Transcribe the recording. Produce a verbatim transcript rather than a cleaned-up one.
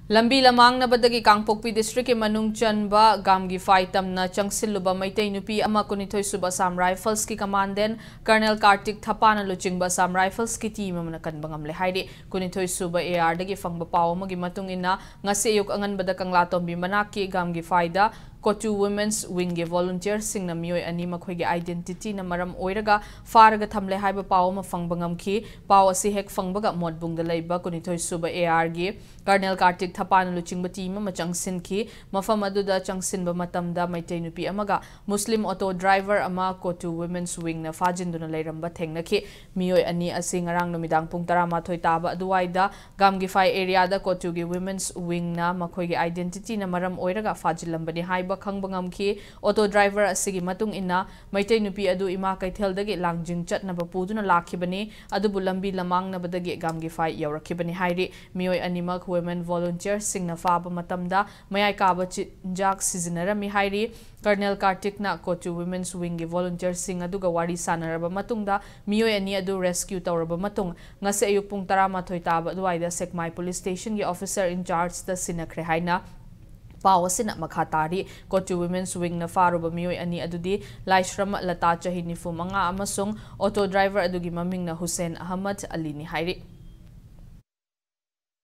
ꯂꯝꯕꯤ ꯂꯃꯥꯡꯅꯕꯗꯒꯤ ꯀꯥꯡꯄꯣꯛꯄꯤ ꯗꯤꯁꯇ꯭ꯔꯤꯛꯀꯤ ꯃꯅꯨꯡ ꯆꯟꯕ ꯒꯥꯝꯒꯤꯐꯥꯏ ꯇꯝꯅ ꯆꯪꯁꯤꯜꯂꯨꯕ ꯃꯩꯇꯩ ꯅꯨꯄꯤ ꯑꯃ, ꯀꯨꯟꯅꯤꯊꯣꯏ ꯁꯨꯕ ꯑꯁꯥꯝ ꯔꯥꯏꯐꯜꯁꯀꯤ ꯀꯃꯥꯟꯗꯦꯟ ꯀꯔꯅꯦꯜ ꯀꯥꯔꯇꯤꯛ ꯊꯄꯥꯅ ꯂꯨꯆꯤꯡꯕ ꯑꯁꯥꯝ ꯔꯥꯏꯐꯜꯁꯀꯤ ꯇꯤꯝ ꯑꯃꯅ ꯀꯟꯕ ꯉꯝꯂꯦ ꯍꯥꯏꯔꯤ꯫ ꯀꯨꯟꯅꯤꯊꯣꯏ ꯁꯨꯕ ꯑꯦ ꯑꯥꯔꯗꯒꯤ ꯐꯪꯕ ꯄꯥꯎ ꯑꯃꯒꯤ ꯃꯇꯨꯡ ꯏꯟꯅ, ꯉꯁꯤ ꯑꯌꯨꯛ ꯑꯉꯟꯕꯗ ꯀꯪꯂꯥꯇꯣꯝꯕꯤ ꯃꯅꯥꯛꯀꯤ ꯒꯥꯝꯒꯤꯐꯥꯏꯗ ꯀꯣꯆꯨ ꯋꯨꯃꯦꯟꯁ ꯋꯤꯡꯒꯤ ꯚꯣꯂꯨꯟꯇꯤꯌꯔꯁꯤꯡꯅ ꯃꯤꯑꯣꯏ ꯑꯅꯤ ꯃꯈꯣꯏꯒꯤ ꯑꯥꯏꯗꯦꯟꯇꯤꯇꯤꯅ ꯃꯔꯝ ꯑꯣꯏꯔꯒ ꯐꯥꯔꯒ ꯊꯝꯂꯦ ꯍꯥꯏꯕ ꯄꯥꯎ ꯑꯃ ꯐꯪꯕ ꯉꯝꯈꯤ꯫ ꯄꯥꯎ ꯑꯁꯤ ꯍꯦꯛ ꯐꯪꯕꯒ ꯃꯣꯠꯕꯨꯡꯗ ꯂꯩꯕ ꯀꯨꯟꯅꯤꯊꯣꯏ ꯁꯨꯕ ꯑꯦ ꯑꯥꯔꯒꯤ ꯀꯔꯅꯦꯜ ꯀꯥꯔꯇꯤꯛ ꯊꯄꯥꯅ ꯂꯨꯆꯤꯡꯕ ꯇꯤꯝ ꯑꯃ ꯆꯪꯁꯤꯟꯈꯤ꯫ ꯃꯐꯝ ꯑꯗꯨꯗ ꯆꯪꯁꯤꯟꯕ ꯃꯇꯝꯗ ꯃꯩꯇꯩ ꯅꯨꯄꯤ ꯑꯃꯒ ꯃꯨꯁꯂꯤꯝ ꯑꯣꯇꯣ ꯗ꯭ꯔꯥꯏꯚꯔ ꯑꯃ ꯀꯣꯆꯨ ꯋꯨꯃꯦꯟꯁ ꯋꯤꯡꯅ ꯐꯥꯖꯤꯟꯗꯨꯅ ꯂꯩꯔꯝꯕ ꯊꯦꯡꯅꯈꯤ꯫ ꯃꯤꯑꯣꯏ ꯑꯅꯤ ꯑꯁꯤ ꯉꯔꯥꯡ ꯅꯨꯃꯤꯗꯥꯡ ꯄꯨꯡ ꯇꯔꯥꯃꯥꯊꯣꯏ ꯇꯥꯕ ꯑꯗꯨꯋꯥꯏꯗ ꯒꯥꯝꯒꯤꯐꯥꯏ ꯑꯦꯔꯤꯌꯥꯗ ꯀꯣꯆꯨꯒꯤ ꯋꯨꯃꯦꯟꯁ ꯋꯤꯡꯅ ꯃꯈꯣꯏꯒꯤ ꯑꯥꯏꯗꯦꯟꯇꯤꯇꯤꯅ ꯃꯔꯝ ꯑꯣꯏꯔꯒ ꯐꯥꯖꯤꯜꯂꯝꯕꯅꯤ ꯍꯥꯏꯕ ꯈꯪꯕ ꯉꯝꯈꯤ꯫ ꯑꯣꯇꯣ ꯗ꯭ꯔꯥꯏꯚꯔ ꯑꯁꯤꯒꯤ ꯃꯇꯨꯡ ꯏꯟꯅ, ꯃꯩꯇꯩ ꯅꯨꯄꯤ ꯑꯗꯨ ꯏꯃꯥ ꯀꯩꯊꯦꯜꯗꯒꯤ ꯂꯥꯡꯖꯤꯡ ꯆꯠꯅꯕ ꯄꯨꯗꯨꯅ ꯂꯥꯛꯈꯤꯕꯅꯤ, ꯑꯗꯨꯕꯨ ꯂꯝꯕꯤ ꯂꯃꯥꯡꯅꯕꯗꯒꯤ ꯒꯥꯝꯒꯤꯐꯥꯏ ꯌꯧꯔꯛꯈꯤꯕꯅꯤ ꯍꯥꯏꯔꯤ꯫ ꯃꯤꯑꯣꯏ ꯑꯅꯤꯃꯛ ꯋꯨꯃꯦꯟ ꯚꯣꯂꯨꯟꯇꯤꯌꯔꯁꯤꯡꯅ ꯐꯥꯕ ꯃꯇꯝꯗ ꯃꯌꯥꯏ ꯀꯥꯕ ꯆꯤꯟꯖꯥꯛ ꯁꯤꯖꯤꯟꯅꯔꯝꯃꯤ ꯍꯥꯏꯔꯤ꯫ ꯀꯔꯅꯦꯜ ꯀꯥꯔꯇꯤꯛꯅ ꯀꯣꯆꯨ ꯋꯨꯃꯦꯟꯁ ꯋꯤꯡꯒꯤ ꯚꯣꯂꯨꯟꯇꯤꯌꯔꯁꯤꯡ ꯑꯗꯨꯒ ꯋꯥꯔꯤ ꯁꯥꯟꯅꯔꯕ ꯃꯇꯨꯡꯗ, ꯃꯤꯑꯣꯏ ꯑꯅꯤ ꯑꯗꯨ ꯔꯦꯁꯀ꯭ꯌꯨ ꯇꯧꯔꯕ ꯃꯇꯨꯡ, ꯉꯁꯤ ꯑꯌꯨꯛ ꯄꯨꯡ ꯇꯔꯥꯃꯥꯊꯣꯏ ꯇꯥꯕ ꯑꯗꯨꯋꯥꯏꯗ ꯁꯦꯛꯃꯥꯏ ꯄꯨꯂꯤꯁ ꯁ꯭ꯇꯦꯁꯟꯒꯤ ꯑꯣꯐꯤꯁꯔ ꯏꯟ ꯆꯥꯔꯖꯇ ꯁꯤꯟꯅꯈ꯭ꯔꯦ ꯍꯥꯏꯅ ꯄꯥꯎ ꯑꯁꯤꯅ ꯃꯈꯥ ꯇꯥꯔꯤ꯫ ꯀꯣꯆꯨ ꯋꯨꯃꯦꯟꯁ ꯋꯤꯡꯅ ꯐꯥꯔꯨꯕ ꯃꯤꯑꯣꯏ ꯑꯅꯤ ꯑꯗꯨꯗꯤ ꯂꯥꯏꯁ꯭ꯔꯝ ꯂꯇꯥ, ꯆꯍꯤ ꯅꯤꯐꯨ ꯃꯉꯥ, ꯑꯃꯁꯨꯡ ꯑꯣꯇꯣ ꯗ꯭ꯔꯥꯏꯚꯔ ꯑꯗꯨꯒꯤ ꯃꯃꯤꯡꯅ ꯍꯨꯁꯦꯟ ꯑꯍꯃꯗ ꯑꯂꯤꯅꯤ ꯍꯥꯏꯔꯤ꯫